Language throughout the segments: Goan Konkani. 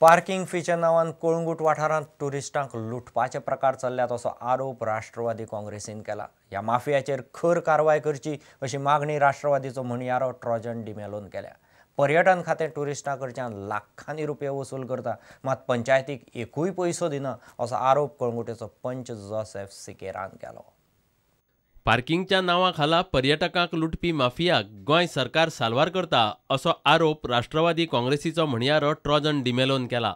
पार्किंग फीच्या नांवान कळंगूट वाठारांत टुरिस्टांक लुटपाचे प्रकार चल्ल्यात असो आरोप राष्ट्रवादी काँग्रेसीन केला। ह्या माफियाचेर खर कारवाय करची अशी मागणी राष्ट्रवादीचो म्हणयारो ट्रॉजन डिमेलोन केल्या। पर्यटन खातें टुरिस्टां कडच्यान लाखांनी रुपये वसूल करता, मात पंचायतीक एकूय पयसो दिना असो आरोप कळंगूटेचो पंच जोसेफ सिकेरान केलो। पार्किंगच्या नांवा खाला पर्यटकांक लुटपी माफियाक गोंय सरकार साल्वार करता असो आरोप राष्ट्रवादी काँग्रेसीचो म्हणयारो ट्रॉजन डिमेलोन केला।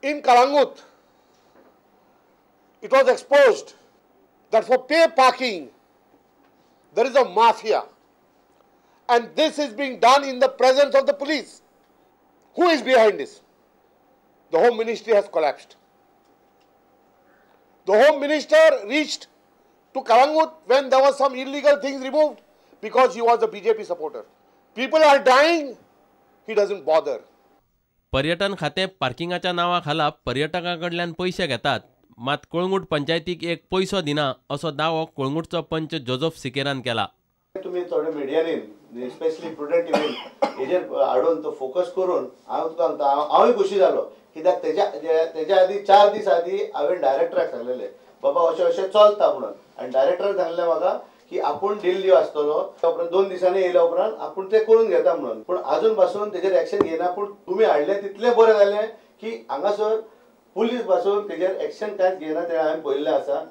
In Calangute it was exposed that for pay parking there is a mafia and this is being done in the presence of the police. Who is behind this? The home ministry has collapsed. The home minister reached to Calangute when there was some illegal things removed because he was a BJP supporter. People are dying, he doesn't bother. पर्यटन खातें पार्किंगाच्या नांवा खाला पर्यटकां कडल्यान पयशे घेतात, मात कळंगूट पंचायतीक एक पयसो दिना असो दावो कळंगूटचो पंच जोजफ सिकेरान केला। तुमी थोडे मिडियांनी स्पेशली प्रुडंट इव्हेंट हेजेर हाडून तो फोकस करून हांव तुका सांगता, हांवूय खुशी जालो कित्याक तेज्या आदी 4 दीस आदी हांवें डायरेक्टराक सांगलेलें बाबा अशें अशें चलता म्हणून, आनी डायरेक्टरान सांगलें म्हाका की आपूण दिल्ली आसतलो उपरांत 2 दिसांनी येयल्या उपरांत आपूण तें करून घेता म्हणून, पूण आजून पासून तेजेर एक्शन घेयना। पूण तुमी हाडलें तितलें बरें जालें की हांगासर पुलीस पासून तेजेर एक्शन कांयच घेयना तें हांवें पळयल्लें आसा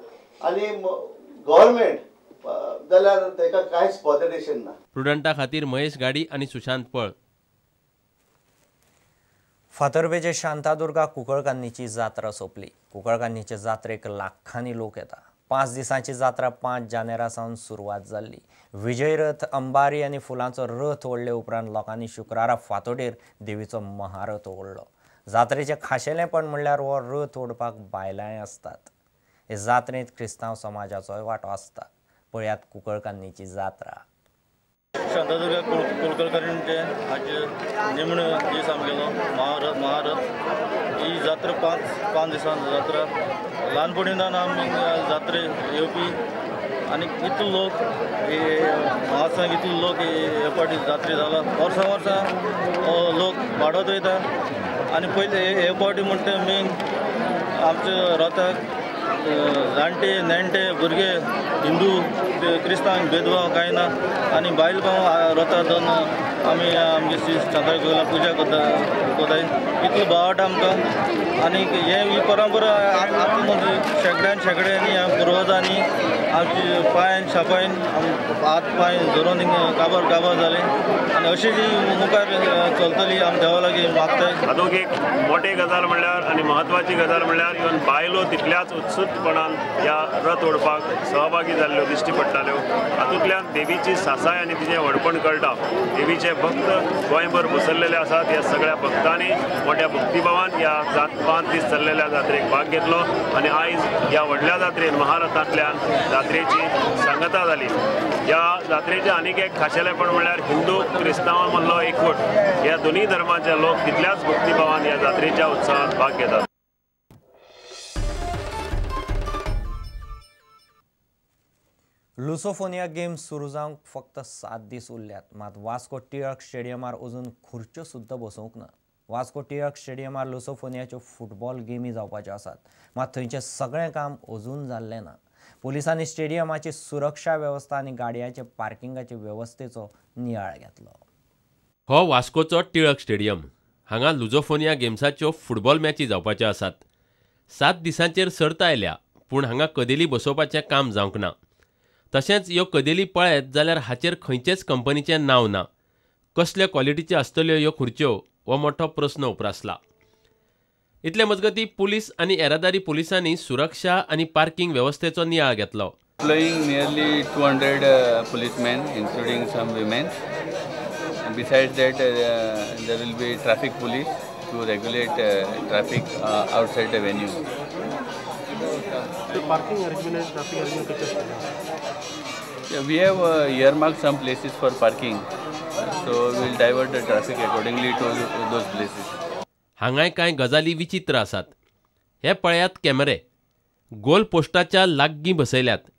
आनी गव्हर्मेंट जाल्यार ताका कांयच बॉदरेशन ना। प्रुडंटा खातीर महेश गाडी आनी सुशांत पळ। फातर्पेचे शांतादुर्गा कुंकळकान्नीची जात्रा सोंपली। कुंकळकान्नीचे जात्रेक लाखांनी लोक येता। 5 दिसांची जात्रा 5 जानेरा सावन सुरवात जाल्ली। विजयरथ, अंबारी आनी फुलांचो रथ ओडले उपरांत लोकांनी शुक्रारा फांतोडेर देवीचो महारथ ओडलो। जात्रेचें खाशेलेंपण म्हणल्यार हो रथ ओडपाक बायलांय आसतात। हे जात्रेंत क्रिस्तांव समाजाचोय वांटो आसता। पळयात कुंकळकान्नीची जात्रा। शांतादुर्गा कुंकळकारींचे आज निमणो दीस आमगेलो महारथ ही जात्रा 5 दिसांची जात्रा। ल्हानपणींतान आमी जात्रे येवपी आनी इतलो लोक महात्सव इतलो लोक हे फावटी जात्रे जाला। वर्सां वर्सां लोक वाडत वयता आनी पयले हे फावटी म्हणटा मेन आमच्या रथाक जाणटे नेणटे भुरगे हिंदू क्रिस्तांव भेदभाव कांय ना आनी बायल भाव रथा दोन आमी आमगे श्री शांतादुर्गा पुजा करताय। इतलो भावाट आमकां आनी हे ही परंपरा आतां शेंकड्यान शेंकड्यांनी ह्या पुर्वजांनी आमची पांयन शापायन हात पांय धरून काबार काबार जाले आनी अशी जी मुखार चलतली आमी देवा लागीं मागताय। हातूंत एक मोठी गजाल म्हणल्यार आनी म्हत्वाची गजाल म्हणल्यार इवन बायलो तितल्याच उत्सुकपणान ह्या रथ ओडपाक सहभागी जाल्ल्यो दिश्टी पडटाल्यो। हातूंतल्यान देवीची सासाय आनी तिचें व्हडपण कळटा। देवीचे भक्त गोंयभर बसलेले आसात। ह्या सगळ्या भक्तांनी मोठ्या भक्तिभावान ह्या 5 दीस चल्लेल्या जात्रेक भाग घेतलो आनी आयज ह्या व्हडल्या जात्रेन महारथांतल्यान जात्रेची सांगता जाली। ह्या जात्रेचें आनीक एक खाशेलेपण म्हणल्यार हिंदू क्रिस्तांवां मदलो एकवट। ह्या दोनूय धर्माचे लोक तितल्याच भक्तिभावान ह्या जात्रेच्या उत्सवांत भाग घेतात। लुसोफोनिया गेम्स सुरू जावंक फक्त 7 दीस उरल्यात, मात वास्को टिळक स्टेडियमार अजून खुर्च्यो सुद्दां बसोवंक ना। वास्को टिळक स्टेडियमार लुसोफोनियाच्यो फुटबॉल गेमी जावपाच्यो आसात, मात थंयचें सगळें काम अजून जाल्लें ना। पुलिसांनी स्टेडियमाची सुरक्षा वेवस्था आनी गाडयांचे पार्किंगाचे वेवस्थेचो नियाळ घेतलो। हो वास्कोचो टिळक स्टेडियम। हांगा लुसोफोनिया गेम्साच्यो फुटबॉल मॅची जावपाच्यो आसात। 7 दिसांचेर सर्त आयल्या, पूण हांगा कदेली बसोवपाचें काम जावंक ना। तशेंच ह्यो कदेली पळयत जाल्यार हाचेर खंयचेच कंपनीचें नांव ना। कसल्या क्वॉलिटीच्यो आसतल्यो ह्यो खुर्च्यो हो मोठो प्रस्न उप्रासला। इतले मजगतीं पुलीस आनी येरादारी पुलिसांनी सुरक्षा आनी पार्किंग वेवस्थेचो नियाळ घेतलो। Deploying nearly 200 policemen, including some women. Besides that, there will be traffic police to regulate traffic outside the venue. The parking arrangement and traffic arrangement Yeah, we have earmarked some places for parking, so we will divert the traffic accordingly to those places. हांगाय कांय गजाली विचित्र आसात। हे पळयात कॅमेरे गोल पोस्टाच्या लागीं बसयल्यात।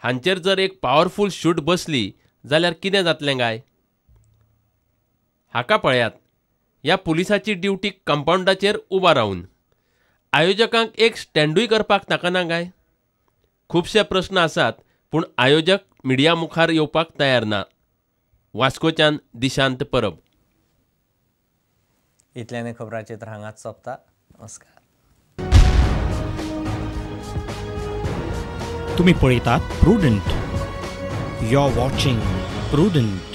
हांचेर जर एक पावरफूल शूट बसली जाल्यार कितें जातलें काय? हाका पळयात, ह्या पुलिसाची ड्युटी कंपावंडाचेर उबा रावन. आयोजकांक एक स्टँडूय करपाक ताकना काय? खुबशे प्रस्न आसात, पूण आयोजक मिडिया मुखार येवपाक तयार ना. वास्कोच्यान दिशांत परब. इतल्याने खबराचित्र हांगाच सोंपता. नमस्कार. तुम्ही पळयतात Prudent. You are watching Prudent.